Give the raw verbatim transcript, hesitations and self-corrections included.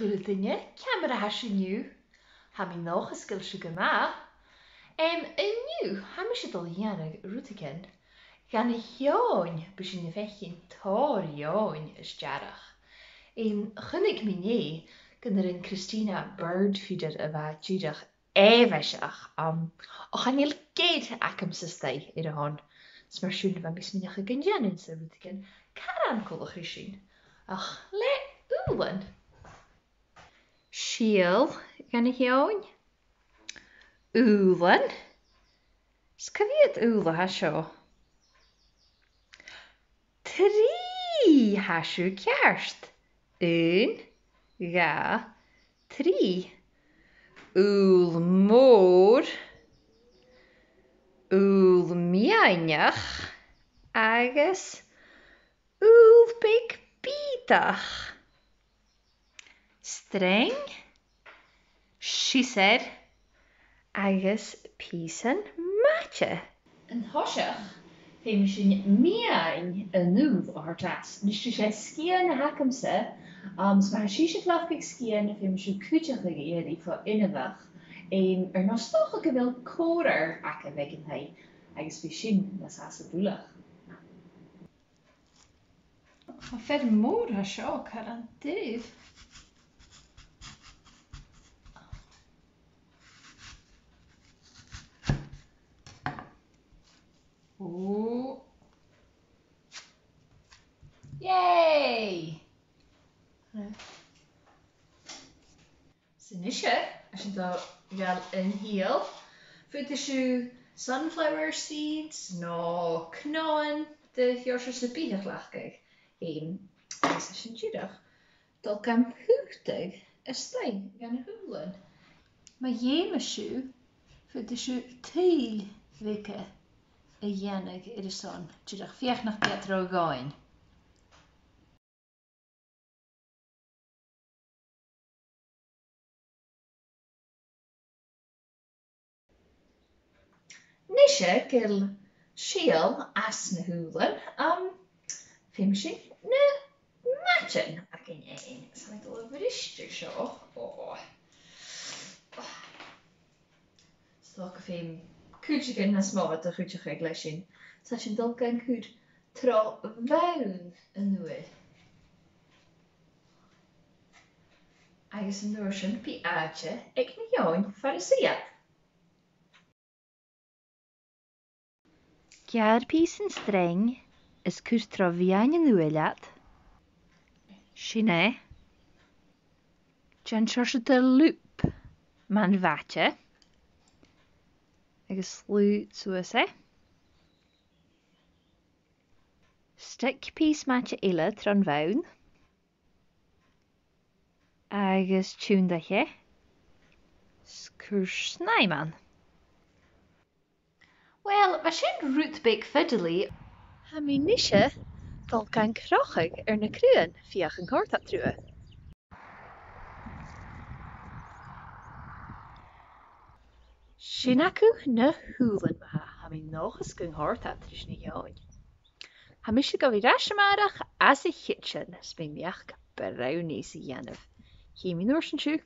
Uill, a dhaoine, ciamar a tha sibh an-diugh? Tha mi an dòchas gu bheil sibh gu math. Em, an-diugh, tha mise a' dol a dhèanamh rudeigin dhan a' cheòin, bidh sinn a' faicinn tòrr eòin as t-earrach. Em, chunnaic mi an-dè gun do rinn Christina bird feeder a bha dìreach èibhinn, um, ach chan eil geir agamsa a-staigh air a shon. Is mar sin bha mi a' smaoineachadh gun dèanainn-sa rudeigin car coltach ris sin, ach le ùbhlan. Sìol dhan a' cheòin. Ùbhlan. Is cò mheud ùbhlan a tha seo? Trì, tha sibh ceart. Aon, dhà, trì. Ùbhal mòr, ùbhal meadhanach agus ùbhal beag bìodach. Sreang, siosar agus pìosan maide. An toiseach, feumaidh sinn meadhan an ùbhail a thoirt às. A-nis, 's e sgian a th' agamsa, um, so ma tha sibhse a' cleachdadh sgian, feumaidh sibh cuideachadh a iarraidh fo inbheach, em, air neo 's dòcha gu bheil còmhradh agaibh aig an taigh, agus bidh sin nas fhasa buileach. Tha fear mòr a tha seo, caran dubh. Ò. Yay! So a-nise, tha sinn a' dol a ghabhail an t-sìl. Faodaidh sibh sunflower seeds no cnothan de sheòrsa sam bith a chleachdadh. Em, agus tha sinn dìreach a' dol gan cutadh a-staigh dhan a h-ùbhlan. Ma dh'fheumas sibh, faodaidh sibh tuill bheaga a dhèanamh air a son, dìreach feuch nach bi iad ro dhomhainn. A-nise, gu bheil sìol às na h-ùbhlan, um, feumaidh sinn na maidean againn fhèin. So, tha mi a' dol a bhris seo. Ò. 'S dòcha gum feum cuideigin nas motha do chuideachadh leis sin. Tha sinn a' dol gan cur tro bhonn an ùbhail. Agus an uair sin bidh àite aig na h-eòin far an suidh iad. Geàrr pìosan sreang is cuir tro mheadhan an ùbhail iad. Sin e. Dèan seòrsa de lùb mar mhaide agus slaod suas e. Stick pìos maide eile tron bhonn agus tionndaidh e. 'S cuir snaidhm ann. Uill, bha sin rud beag fiddly. Tha mi a-nise a' dol gan crochadh air na craobhan, feuch an còrd iad riutha. Sin agaibh na h-ùbhlan, ma-thà. Tha mi an dòchas gun còrd iad ris na h-eòin. Tha mise gu bhith air ais a-màireach às a' chidsin, 's mi am beachd brownies a dhèanamh. Chì mi an uair sin sibh.